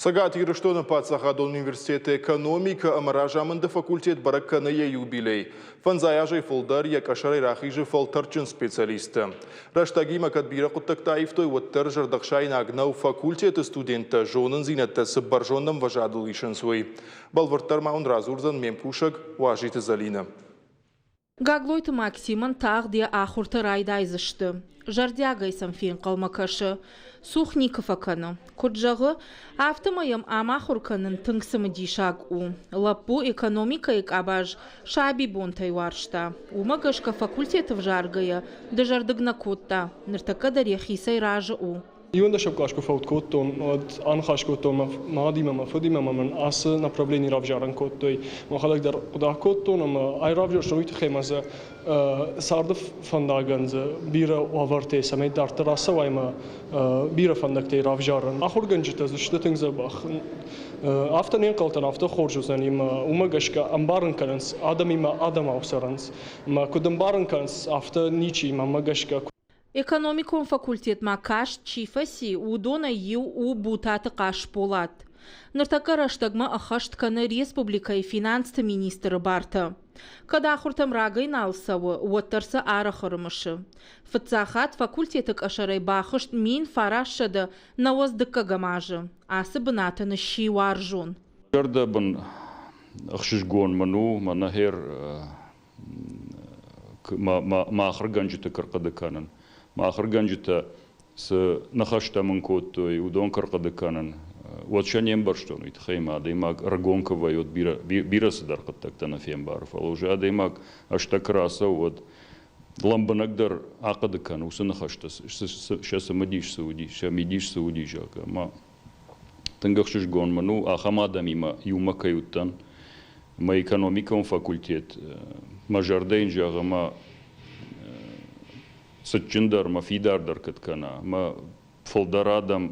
Цӕгат Ирыстоны паддзахадон университеты экономикӕ ӕмӕ разамынды факультет бӕрӕг кӕны йӕ юбилей. Фӕндзай азӕй фылдӕр йӕ къӕсӕрӕй рахизы фӕлтӕрдджын специалисттӕ. Рӕстӕгимӕ кӕд бирӕ хъуыддӕгтӕ аивтой, уӕддӕр зӕрдӕхсаинаг нӕу факультеты студенттӕ зонындзинӕдтӕ цы бӕрзонд ӕмвӕзадыл исынц, уый. Бӕлвырддӕр ма уын радзурдзӕн ме мкусӕг Уазиты Зӕлинӕ. Гаглойты Максимӕн тагъд йӕ ахуыртӕ райдайдзысты. Зӕрдиагӕй сӕм фенхъӕлмӕ кӕсы. Цух никуы фӕкӕны. Куыд зӕгъы, афтӕмӕй йӕм ам ахуыр кӕнын тынг цымыдисаг у. Лӕппу экономикӕйы къабаз сабибонтӕй уарзта. Уымӕ гӕсгӕ факультеты взаргӕйӕ дызӕрдыг нӕ кодта. Ныртӕккӕ дӕр йӕхицӕй разы у. Иуӕндӕсӕм кълас куы фӕуд кодтон, уӕд аныхас кодтон мӕ мадимӕ, мӕ фыдимӕ ӕмӕ мын ацы направлени равзарын кодтой. Мӕхӕдӕг дӕр хъуыды кодтон ӕмӕ ай равзӕрстон уый тыххӕй ӕмӕ дзы царды фӕндагӕн дзы бирӕ уавӕртӕ, цӕмӕй дарддӕр ацӕуай ӕмӕ бирӕ фӕндӕгтӕй равзарын. Ахуыргӕнджытӕ дзы сты тынг дзӕбӕх. Афтӕ не нхъӕлдтӕн, афтӕ хорз уыдзӕни ӕмӕ уымӕ гӕсгӕ ӕмбарын кӕнынц, адӕмимӕ адӕмау цӕрынц. Ӕмӕ куыд ӕмбарын кӕнынц, афтӕ ничи, мӕнмӕ гӕсгӕ. Экономикон факультетмӕ каст чи фӕци, уыдонӕй иу у Бутаты Хъасболат. Ныртӕккӕ рӕстӕгмӕ ӕххӕст кӕны республикӕйы финансты министры бартӕ. Кӕд ахуыртӕм рагӕй нал цӕуы, уӕддӕр сӕ арӕх ӕрымысы. Фыццаг хатт факультеты къӕсӕрӕй бахызт 1992 азы. Ацы бынат ын сси уарзон. Зӕрдӕбын ӕхсызгон мын у, мӕнӕ хер мӕ ахуыргӕнджыты куы рхъуыды кӕнын. Мӕ ахуыргӕнджытӕ цы ныхӕстӕ мын кодтой, уыдон куы рхъуыды кӕнын, уӕд сӕ не мбӕрстон, уый тыххӕй мӕ адӕймаг ӕрыгон куы вӕййы, уӕд бирӕ, бирӕ цыдӕр хъуыддӕгтӕ нӕ фембары. Фӕлӕ уже адӕймаг ӕзтӕ куы рацӕуы, уӕд лӕмбынӕгдӕр ахъуыды кӕны уыцы ныхӕстӕ, сӕ цымыдис цы уыди, сӕ мидис цы уыди, зӕгъгӕ. Ӕмӕ тынг ӕхсызгон мын у, ахӕм адӕмимӕ иумӕ кӕй уыдтӕн. Мӕ экономикон факультет мӕ зӕрдӕ йын зӕгъы, мӕ цытджындӕр, мӕ фидардӕр куыд кӕна, мӕ фылдӕр адӕм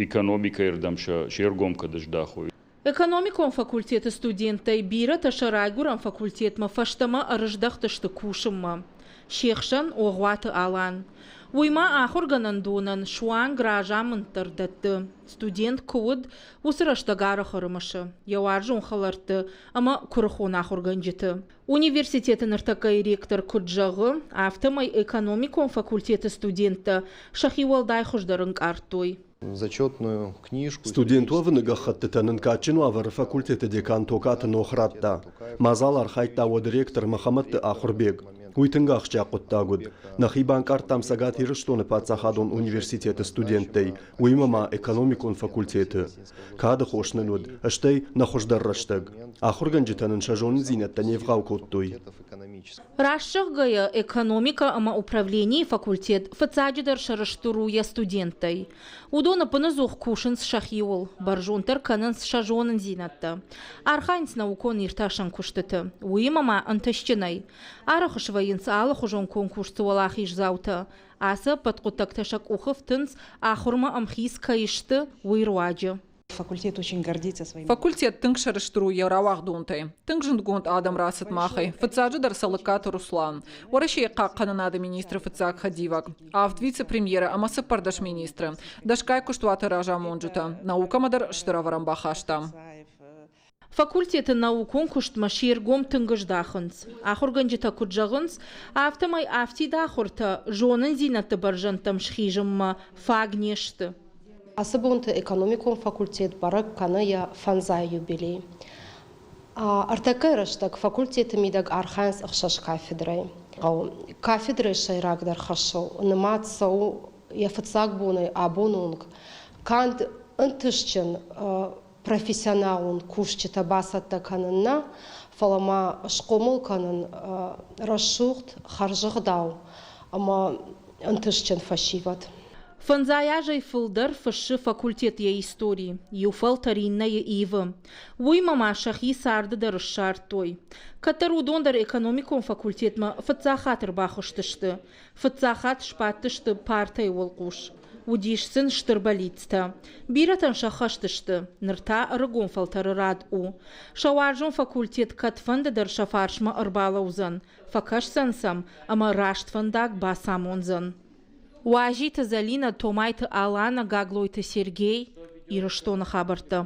экономикӕйы рдӕм се ргом куыд здахой. Экономикон факультеты студенттӕй бирӕтӕ сӕ райгуырӕн факультетмӕ фӕстӕмӕ ӕрыздӕхтысты кусынмӕ. Се хсӕн Огъуаты Алан. Уый ма ахуыргӕнӕндонӕн суанг разамынд дӕр дӕтты. Студент куы уыд, уыцы рӕстӕг арӕх ӕрымысы йӕ уарзон хӕлӕртты ӕмӕ куырыхон ахуыргӕнджыты. Университеты ныртӕккӕйы ректор куыд зӕгъы, афтӕмӕй экономикон факультеты студенттӕ сӕхи уӕлдай хуыздӕр ӕнкъардтой. Зачетную книжку. Студент уӕвыны гӕххӕттытӕ нын кадджын уавӕры факультеты декан Токаты Нох радта. Мадзал архайдта уӕды ректор Мӕхӕмӕтты Ахуырбег. Уый тынг ахсджиаг хъуыддаг уыд. Нӕхи банкъардтам Цӕгат Ирыстоны паддзахадон университеты студенттӕй, уыимӕ ма экономикон факультеты. Кады хос нын уыд, стӕй нӕ хуыздӕр рӕстӕг. Ахуыргӕнджытӕ нын сӕ зонындзинӕдтӕ не вгъау кодтой. Раст зӕгъгӕйӕ, экономикӕ ӕмӕ управленийы факультет фыццаджыдӕр сӕрыстыр у йӕ студенттӕй. Уыдон ӕппынӕдзух кусынц сӕхиуыл, бӕрзонддӕр кӕнынц сӕ зонындзинӕдтӕ. Архайынц наукон иртасӕн куыстыты, уыимӕ ма ӕнтыстджынӕй. Арӕх свӕййынц алыхуызон конкурсты уӕлахиздзаутӕ. Ацы ӕппӕт хъуыддӕгтӕ сӕ къухы фтынц, ахуырмӕ ӕмхиц кӕй сты, уый руаджы. Факультет очень гордится своими. Факультет тынг сӕрыстыр у йӕ рауагъдонтӕй. Тынг зындгонд адӕм рацыд махӕй. Фыццаджыдӕр Цӕлыккаты Руслан, Уӕрӕсейы хъахъхъӕнынады министры фыццаг хӕдивӕг, авд вице-премьеры ӕмӕ 14 министры, дӕсгай куыстуаты разамонджытӕ. Наукӕмӕ дӕр стыр ӕвӕрӕн бахаста. Факультеты наукон куыстмӕ се ргом тынг здахынц. Ахуыргӕнджытӕ куыд зӕгъынц, афтӕмӕй афтид ахуыртӕ зонындзинӕдты бӕрзӕндтӕм схизынмӕ фаг не сты. Ацы бонты экономикон факультет бӕрӕг кӕны йӕ фӕндзай юбилей. Ӕртӕккӕйы рӕстӕг факультеты мидӕг архайынц ӕхсӕз кафедрӕйы. Кафедрӕйы сӕйрагдӕр хӕсыл нымад цӕуы йӕ фыццаг бонӕй абоны онг канд ӕнтыстджын профессионалон кусджытӕ бацӕттӕ кӕнын нӕ, фӕлӕ ма схъомыл кӕнын рӕсугъд, хӕрзӕгъдау ӕмӕ ӕнтыстджын фӕсивӕд. Фӕндзай азӕй фылдӕр фыссы факультет йӕ истори, иу фӕлтӕр иннӕйы ивы. Уыимӕ ма сӕхи царды дӕр ссардтой. Кӕддӕр уыдон дӕр экономикон факультетмӕ фыццаг хатт ӕрбахызтысты. Фыццаг хатт сбадтысты партӕйы уӕлхъус. Уыдис сын стыр бӕллицтӕ. Бирӕтӕн сӕххӕст сты, ныр та ӕрыгон фӕлтӕры рад у. Сӕ уарзон факультет кӕдфӕнды дӕр сӕ фарсмӕ ӕрбалӕудзӕн, фӕкӕсдзӕн сӕм ӕмӕ раст фӕндаг бацамондзӕн. Уазиты Зӕлинӕ, Томайты Алана, Гаглойты Сергей, Ирыстоны хабӕрттӕ.